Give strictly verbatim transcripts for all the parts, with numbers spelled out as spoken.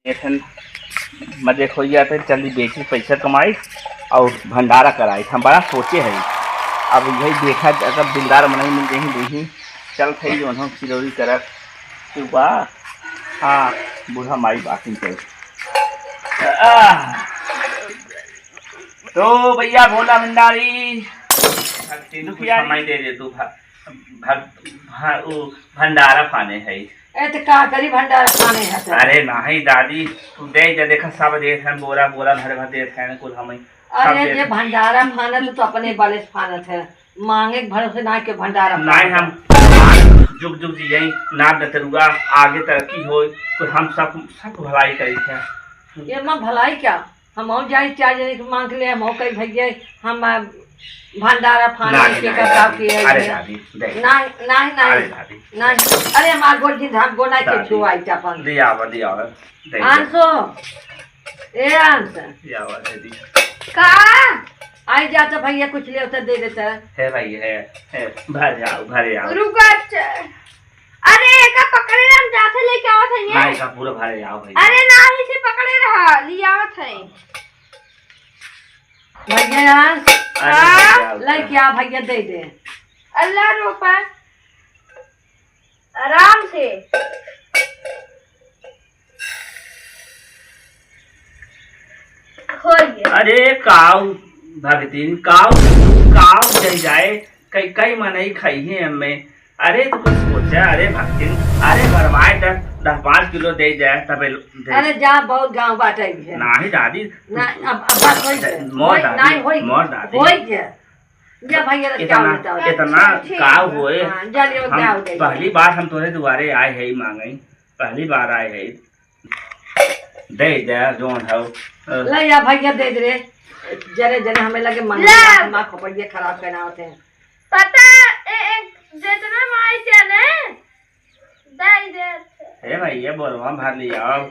एखन मजे खोई जाते, चली बेची, पैसा कमाई और भंडारा कराई। हम बड़ा सोचे है, अब यही देखा, अगर दिलदार मनई मिल जाही, देखी, चल थे जो हम चिरौरी करत। तू बा, हाँ, बूढ़ा माई बाकी चल। आह, तो भैया भोला भंडारी, भक्ति में कुछ दुखियारी। समय दे दे तू, भ-, भ-, भ-, उ भंडारा फाने है। ए, त का करी भंडारा फाने है त? अरे नाही दादी, तू दे दे, देखा सब देत हैं, बोरा बोरा भर भर देत हैं, कुल हम अरे सब देत जे हैं। भंडारा फानत तो अपने बले से फानत है, मांगे के भरोसे ना के भंडारा नहीं, फानत हम है। जुग जुग जियई, ना दतरुआ, आगे तरक्की होई, तो हम सब, सब भलाई करी थे। ये माँ भलाई क्या? हम और जाए चार जने के मांग ले, हम और कई भैया, हम, आ, भंडारा फाने ना, के ना, का ना, का किया अरे है? दादी, दे। ना, ना, ना, अरे दादी। ना। अरे हमार गोड़ जिन धाम गोना के दादी। छुआई अपन। दे आवा, दे आवा, दे, दे। आंसू, ए आंसू। दे आवा, दे दी। का? आई जा तो भैया कुछ ले उतर दे देता। हे भाई, हे, हे, भर जाओ, भर जाओ। रुका, च-, अरे, एका पकड़े रह, हम जाते लेके आवत हई। ना, एका पूरा भरे जाओ भाई। अरे, ना, इसे पकड़े रहा, ले आवत हई। भैया, अरे, हाँ? भैया, लेके आ भैया, दे दे। अल्लाह रोपा, आराम से। हो गया। अरे काऊ भगतीन, काऊ, काऊ चल जाए, कई, कई मनई खाई है हमें। अरे तू कुछ सोचा, अरे भगतीन, अरे भरवाए दस, दस पाँच किलो दे जाए, तबे दे। अरे जा, बहुत गाँव बाटे है। नाही दादी, ना, अब, अब बात होई है। मोर होई, दादी, नाही होई, मोर दादी। होई है। जा भैया, क्या इतना, होता है? इतना ठीक, ठीक। काऊ होए। हाँ, जा लियो, हम क्या हो गया? पहली बार हम तोरे दुआरे आए हैं मांगे, पहली बार आए हैं। दे दे, जौन हौ। अ, ले या भैया, दे दे रे। जरे जरे हमें लगे मन ला। दिमाग खोपड़िया खराब करना होते हैं। पता, ए, ए, जितना माई जाने, दे दे। ए भैया, बोरवा भर लिया,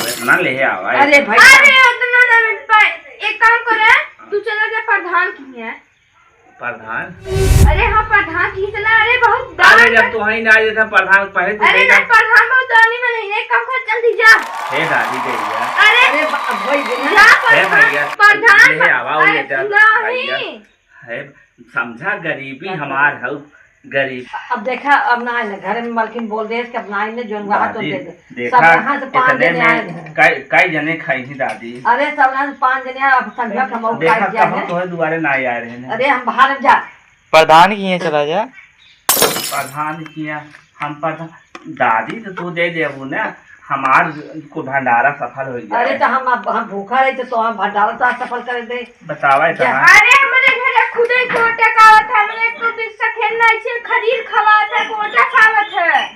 इतना ले आवा। अरे भैया। अरे, उतना ना मिल पाए। एक काम करे, तू चला जा प्रधान की है। प्रधान? अरे हाँ, प्रधान की इतना, अरे बहुत अरे दान जब कर- तू ही ना आए था प्रधान, पहले तू अरे गई ना, ना। प्रधान बहुत दानी में नहीं, एक काम कर, जल्दी जा। हे दादी गई जा। अरे अरे बा-, अब भाई गई ना। जा हे प्रधान, भैया, प्रधान, ले आवा, वो अरे लेते आ, नहीं। भैया। हे, समझा गरीबी क्या हमार करूँ? हौ, गरीब। अब देखा, अब ना आए ना, घर में मलकिन बोल दे कि अब ना आए ना, जोन वहाँ तो दादी, दे दे। देखा, सब यहाँ से पाँच इतने जने में आए हैं। कई, कई जने खाई ही दादी। अरे, सब यहाँ से पाँच जने आए, अब संझा खमऊ देखा, खाए जाए कहूँ हैं। तोहे दुआरे ना आए रहे हैं। अरे, हम बाहर जा। प्रधान की यहाँ चला जा। प्रधान की यहाँ, हम प्रधान, दादी तो तू दे देबू ना, हमार को भंडारा सफल हो जाए। अरे, तो हम, हम भूखा रही, तो, तो हम भंडारा तो आज सफल कर दे। बतावा जा। इतना। अरे, हमरे घरे खुदे गोटे का आवत है, हमरे एक तो बिस्सा खेलना, इसे खरीद खवात है, गोटे खावत है।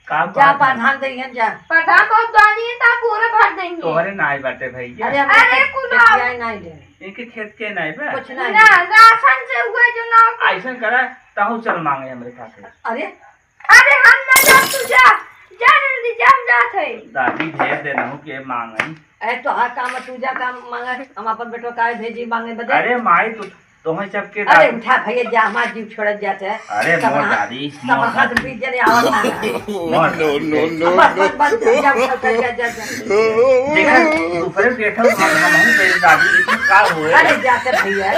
का जा बात है? प्रधान दइहन जा। प्रधान बहुत दानी है, ता पूरा भर देंगे। तोहरे नाई बाटे भैया। अरे, हमरे अरे, खेत, कुल खेतिया ही नाई दे। इनके खेत के नाई बा? कुछ नाई ना, दे। राशन से हुआ जो ना। ऐसन करा, तहु चल मांगे हमरे पास। अरे, अरे, हम ना जाब, तू जा। जा जल्दी, जा, हम जात है। दादी भेज दे, नहु के मांगे। अरे, तोहार काम है, तू जा काम मांगे, हम अपन बेटवा काहे भेजी मांगे बदे? अरे माई, तू, तोहे सबके अरे दादी। उठा भैया, जा, हमार जीव छोड़त जात है। अरे सब मोर हाथ, दादी, सब मोर हाथ दादी। बीच जने आवत ना है। मोर दादी। No, no, no, बस, बस, बस, जा, उठा, उठा, जा, जा, जा। देखा, दूसरे बैठल हम, हम हूँ तेरे दादी, इसमें का हुए? अरे जाते भैया,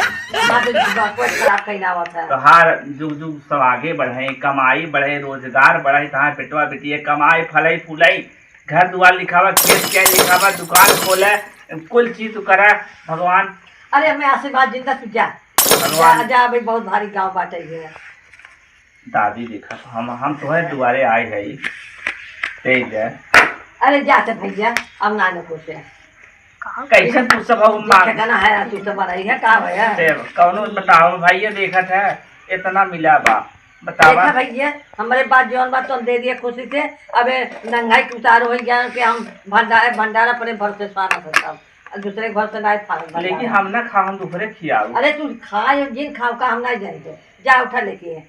हमार तो जीवा कोई खराब कहीं ना आवत है। तोहार जुग जुग सब आगे बढ़े, कमाई बढ़े, रोजगार बढ़े, तहार बेटवा बेटिया कमाए, फले फूले, घर दुआर लिखावा, खेत के लिखावा, दुकान खोले, कुल चीज तू करा, भगवान। अरे, हमें आशीर्वाद जिंदा तू जा। भगवान। जा, जा, अभी बहुत भारी गाँव बाटे ये। दादी देखा, हम, हम तोहरे दुआरे आए हई, तेज है। अरे, जा तो भैया, अब ना न पूछे। कैसे तू सब हो मार? ठिकाना है, तू तो बड़ा ही है, का भैया? ते कौनो बताओ भाई, ये देखत है, इतना मिला बा। बतावा। देखा भैया, हमरे बात जौन बा तौन दे दिया खुशी से। अबे नंगाई के उतार हो गया कि हम भंडारा, भंडारा अपने भरोसे फारत है सब। और दूसरे घर से नाई फारत भंडारा। लेकिन हम ना खा, हम दूसरे खियाऊ। अरे तू खा, जिन खाओ का हम नाई जानते। जा उठा लेके।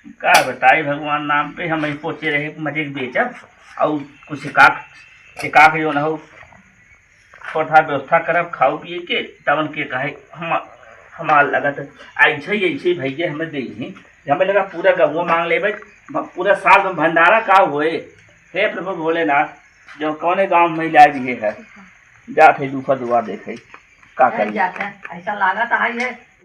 का बताई भगवान नाम पे, हम ही सोचे रहे मजे के बेचब और कुछ एकाक, एकाक जो न हो, थोड़ा व्यवस्था करब खाओ पिए के, तवन के कहे हम, हमार लगत। ऐसे ही, ऐसे ही भैया हमें दे ही, हमें लगा पूरा गौवा मांग लेबे, भ-, पूरा साल में भंडारा का होए। हे प्रभु भोलेनाथ, जो कौने गाँव में इलाज ये है, जात है दूसरा दुआ देखे, का अरे करी? जाते हैं, ऐसा लागत है ये